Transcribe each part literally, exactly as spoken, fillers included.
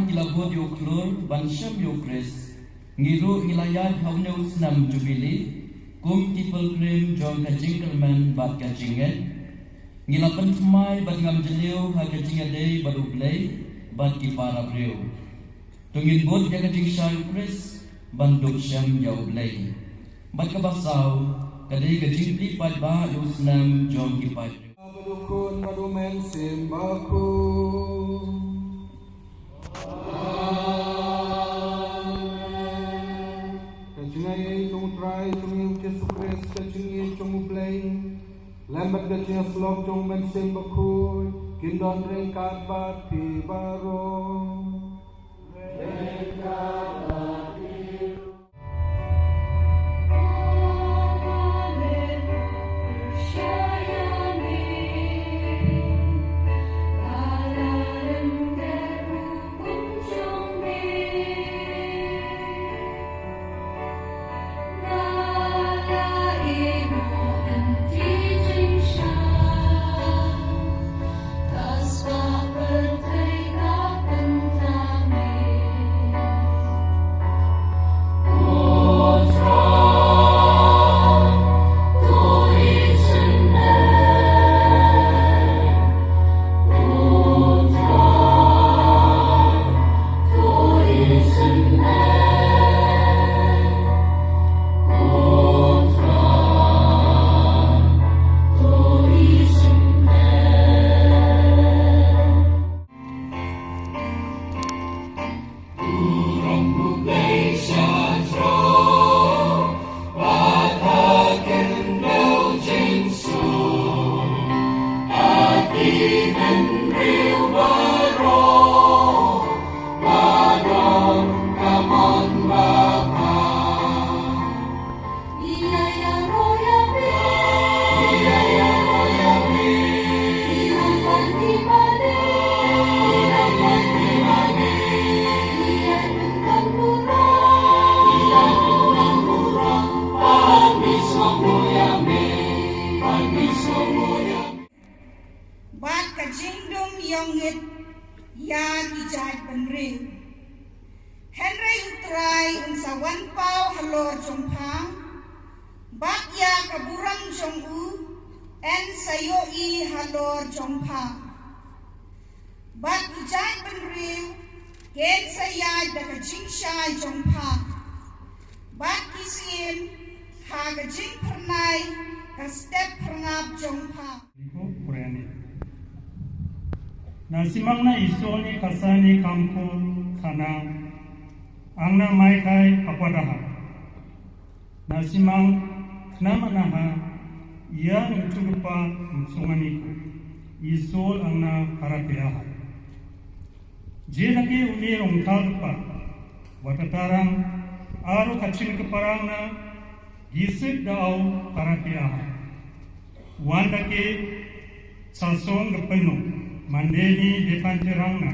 Ki la bud ïa u khlur ban shem ïa u Khrist. Ngi ruh ngi la ïaid ha une u snem Jubili kum ki pilgrim jong ka jingkyrmen bad ka jingngeit. Ngi la pynthymmai bad ngam jylliew ha ka jingïadei bad U Blei bad ki para briew. To ngin bud ïa ka jingshai u Khrist ban dup shem ïa U Blei. Bad kaba saw ka dei ka jingplie paidbah ïa u snem jong ki paidbah. Bad u Khun bad u Mynsiem Bakhuid. Ka jingaiei jong U Trai jong ngi U Jisu Khrist, ka jingïeit jong U Blei, lem bad ka jingïasyllok jong u Mynsiem Bakhuid, kin don ryngkat bad phi baroh. Bad ka jingdum ïongit ïa ki jaitbynriew. Hynrei U Trai un sa wan paw halor jong pha, bad ïa ka burom jong u yn sa ïohi halor jong pha. Bad ki jaitbynriew kin sa ïaid da ka jingshai jong pha, bad ki syiem ha ka jingphyrnai ka step phyrngap jong pha. Iko Purani. Na simang na Isoni kasani kamku kana angna maikai kapwadaha. Na simang khnam anaha ia nungchukpa nungsungani ku Isol angna harakeaha. Je dake uni rongkal kpa watatarang aru kachin kparang na gisik dau harakeaha. Wan dake sasong gepenu mandeni depan terang na.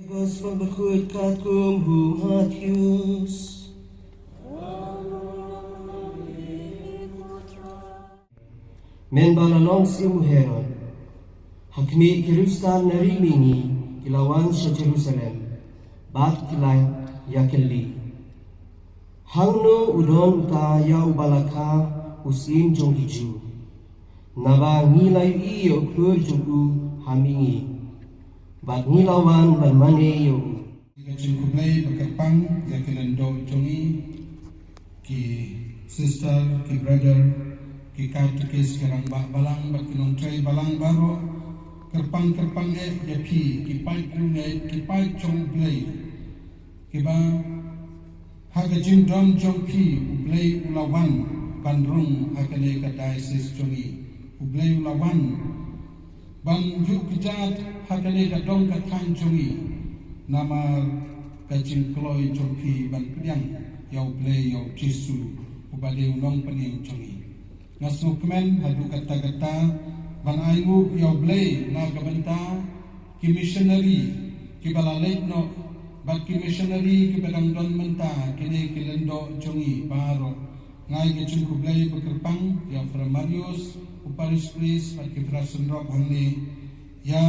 Gospel bakhuid katkum u Mathaios. Mynba la long syiem u Herod, ha khmih ki riewstad na ri mihngi ki la wan sha Jerusalem bad ki la ïakylli, hangno u don uta ïa uba la kha u syiem jong ki Jiw? Naba ngi la ïohi ïa u khlur jong u ha mihngi. bad ngi la wan ban mane ïa u. Ka jingkhublei ba kyrpang ïa ki lyngdoh jong ngi, ki sister, ki brother, ki katekist, ki rangbah balang bad ki nongtrei balang baroh. Kyrpang kyrpang eh ïa phi ki paid khun, ki paid jong U Blei, kiba ha ka jingdon jong phi U Blei u la wan ban rung ha kane ka diocese jong ngi. U Blei u la wan ban ïuh kjat ha kane ka dong ka thaiñ jong ngi, namar ka jingkloi jong phi ban pdiang ïa U Blei, ïa U Jisu uba dei u Nongpynim jong ngi. Nga sngewkmen haduh katta katta ban ainguh ïa U Blei na ka bynta ki missionary kiba la leit noh bad ki missionary kiba dang don mynta, kine ki lyngdoh jong ngi baroh. Nga ai ka jingkhublei ba kyrpang ïa u Father Marius, u parish priest bad ki Father synrop hangne, ïa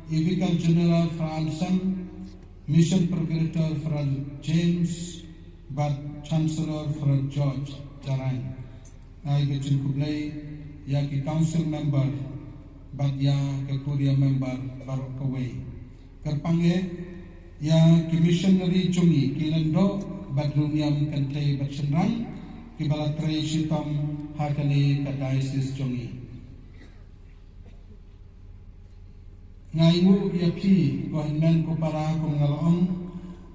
i Vicar General Father Anselm, Mission Procurator Father James, bad Chancellor Father George Jarain. Nga ai ka jingkhublei ïa ki council member bad ïa ka kuria member baroh kawei. Kyrpang eh ïa ki missionary jong ngi, ki lyngdoh bad rynïeng kynthei bad shynrang kiba la trei shitom ha kane ka diocese jong ngi. Nga ainguh ïa phi ko hynmen ko para, kum nga la ong,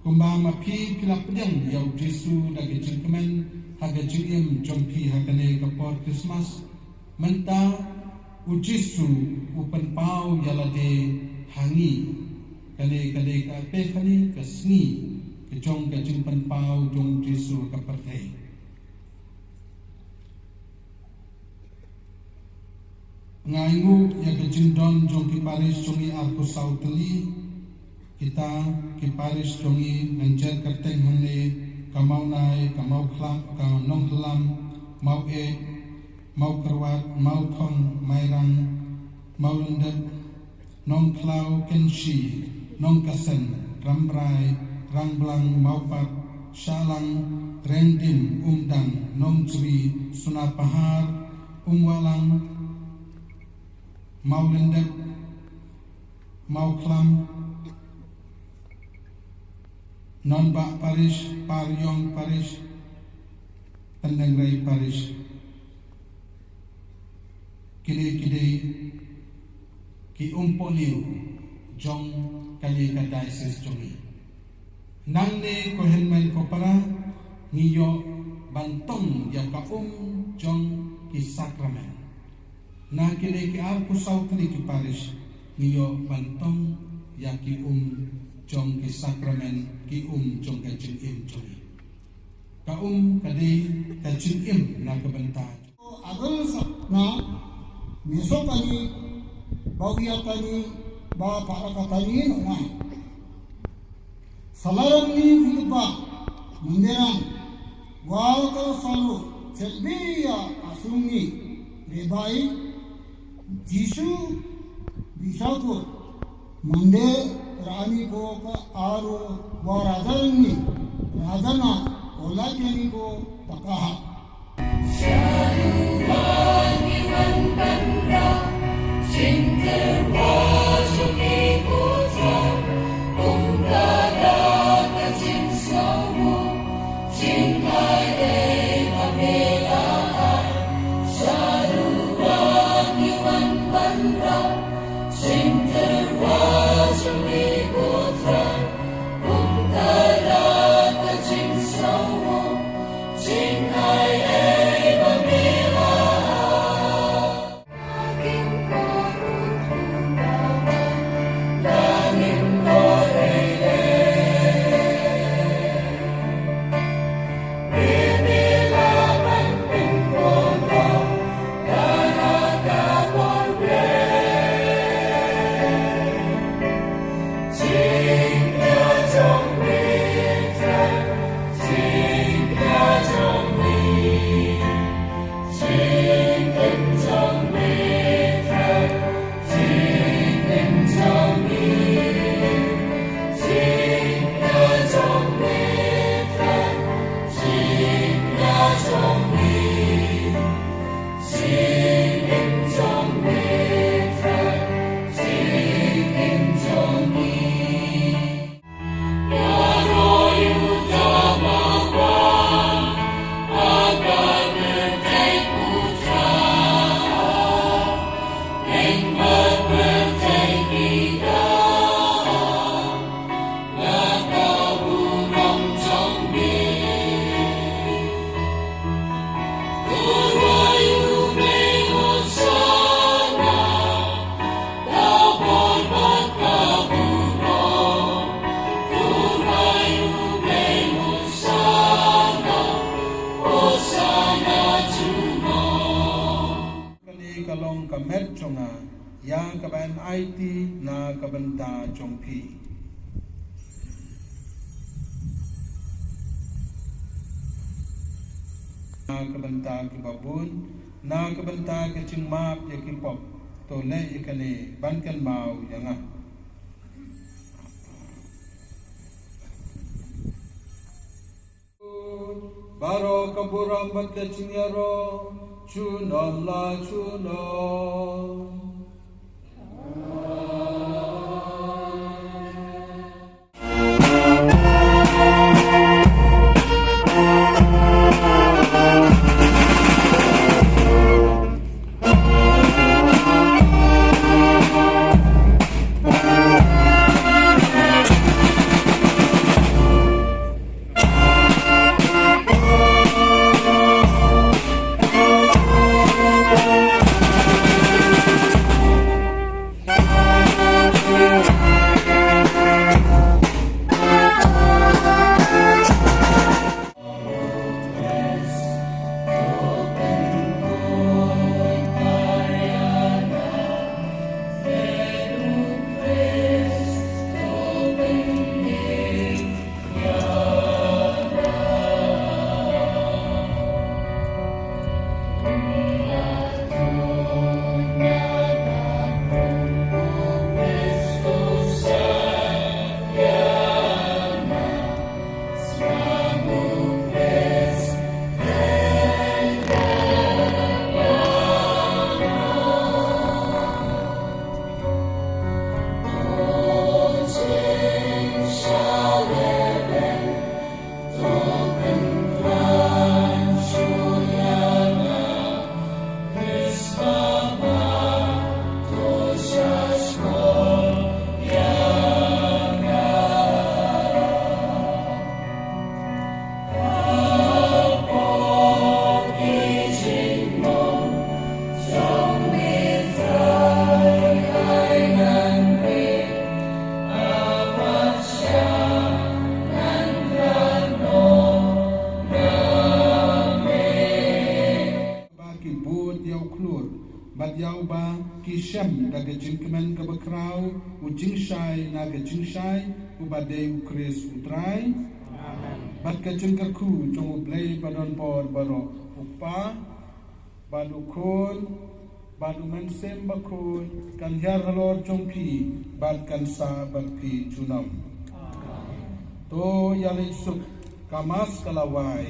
kumba ma phi phi la pdiang ïa U Jisu da ka jingkmen ha ka jingim jong phi ha kane ka por Christmas. Mynta U Jisu u pynpaw ïa lade ha ngi. Kane ka dei ka Epiphany, ka sngi ka jong ka jingpynpaw jong U Jisu ha ka pyrthei. Nga ainguh ïa ka jingdon jong ki parish jong ngi arphew saw tylli. Kita ki parish jong ngi ngan jer kyrteng hangne: ka Mawnai, ka Mawkhlam, ka Nongkhlam, Maweit, Mawkyrwat, Mawthong, Mairang, Mawlyndep, Nongkhlaw, Kynshi, Nongkasen, Rambrai, Rangblang, Mawpat, Shahlang, Rengdim, Umdang, Nongjri, Sunapahar, Umwahlang, Mawlyndep, Mawkhlam, Nonbah Parish, Pariong Parish, Pyndengrei Parish. Kine ki dei ki umpohliew jong kane ka diocese jong ngi. Nangne ko hynmen ko para, ngi ïoh ban tong ïa ka um jong ki sakramen. Na kine ki arphew saw tylli ki parish ngi ïoh ban tong ïa ki um jong ki sakramen, ki um jong ka jingim jong ngi. Ka um ka dei ka jingim na ka bynta. Adon sa na Mesopani, Bawiatani, ba Parakatani no na. Salaram ni wiba manderan wa ka salu selbiya asung ni rebai Jisu bisaku mande rani ko ka aro wa rajarni rajana olakeni ko pakaha. ïa kaba yn aiti na ka bynta jong phi. Na ka bynta kiba bun, na ka bynta ka jingmap ïa ki pop, to leh ïa kane ban kynmaw ïa nga. Baroh ka burom bad ka jingïaroh, junom la junom. Ba ki bud ïa u khlur, bad ïa uba ki shem da ka jingkmen kaba khraw, u jingshai na ka jingshai, uba dei u Khrist u Trai. Amen. Bad ka jingkyrkhu jong u Blei badonbor baroh, u Kpa, bad u Khun, bad u Mynsiem Bakhuid, kan hiar halor jong phi, bad kan sah bad phi junom. To ïa leit suk, ka Mass ka la wai.